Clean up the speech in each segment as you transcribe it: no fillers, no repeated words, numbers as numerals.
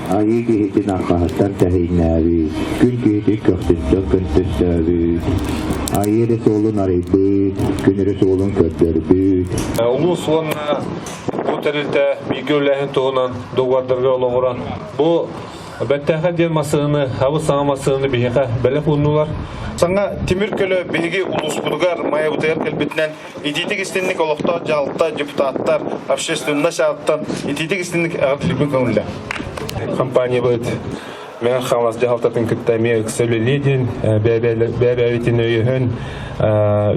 Айыы киһитин арҕаһыттан тэһииннээбит, күн киһитин көхсүттэн көнтөстөөбүт, айыы эрэ суолун арыйбыт, күн эрэ суолун көрдөрбүт. Улуус уонна бу тэрилтэ бииргэ үлэлээһин туһунан договардарга олоҕуран бу Бэртээхэй диэн массыынаны, абыс саҥа массыынаны биһиэхэ бэлэх ууннулар. Саҥа тимир көлө биһиги улууспутугар Майабытыгар кэлбитинэн итиитик истинник олохтоох дьаһалта, депутаттар, общественность ааттан итиитик истинник эҕэрдэлиирбин көҥүллэ. Компаниябыт Мэҥэ Хаҥалас дьаһалтатын кытта эмиэ ыкса үлэлиэ диэн бэйэ-бэйэбитин өйөһөн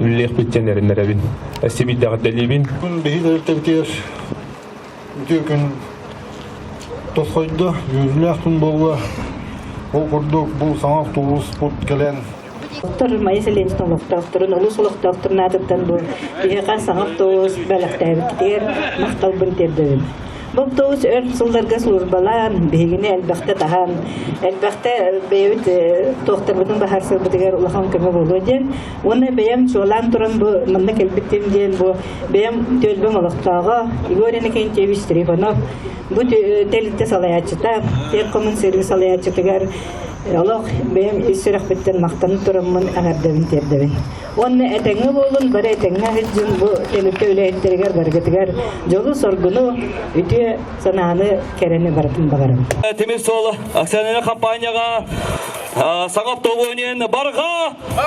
үлэлиэхпит диэн эрэннэрэбин. Сибиирдэҕэрдэлиибин. Биһиги тэрилтэбитигэр үтүө күн тосхойдо, үөрүүлээх күн буолла. Ол курдук бу саҥа автобуспут кэлэн Доктор Майя Селенская олохтоохторун, улуус олохтоохторун аатыттан бу биһиэхэ саҥа автобус бэлэхтээбиттэр махталбын тиэрдэбин. Бу автобус өр сылларга службалаан, биһигини элбэхтэ таһан, элбэхтэ бэйэбит туохтарбытын баһарсарбытыгар улахан көмө буолуо диэн. Уонна бэйэм чуолаан туран бу манна кэлбиттим диэн бу бэйэм түөлбэм олохтооҕо Егор Иннокентьевич Трифонов бу тэрилтэ салайааччыта, техкоммунсервис салайааччытыгар Олох бэйэм ис сүрэхпиттэн махтана тураммын эҕэрдэбин тиэрдэбин. Уонна этэҥҥэ буолун, бары этэҥҥэ сылдьын бу тэрилтэ үлэһиттэригэр барыгытыгар дьолу-соргуну, үтүө санааны, кэрэни барытын баҕарабын. Тимир суол акционернай компанияҕа саҥа автобуһунан барҕа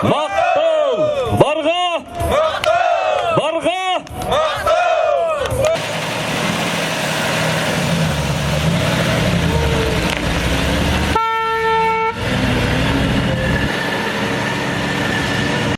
махтал!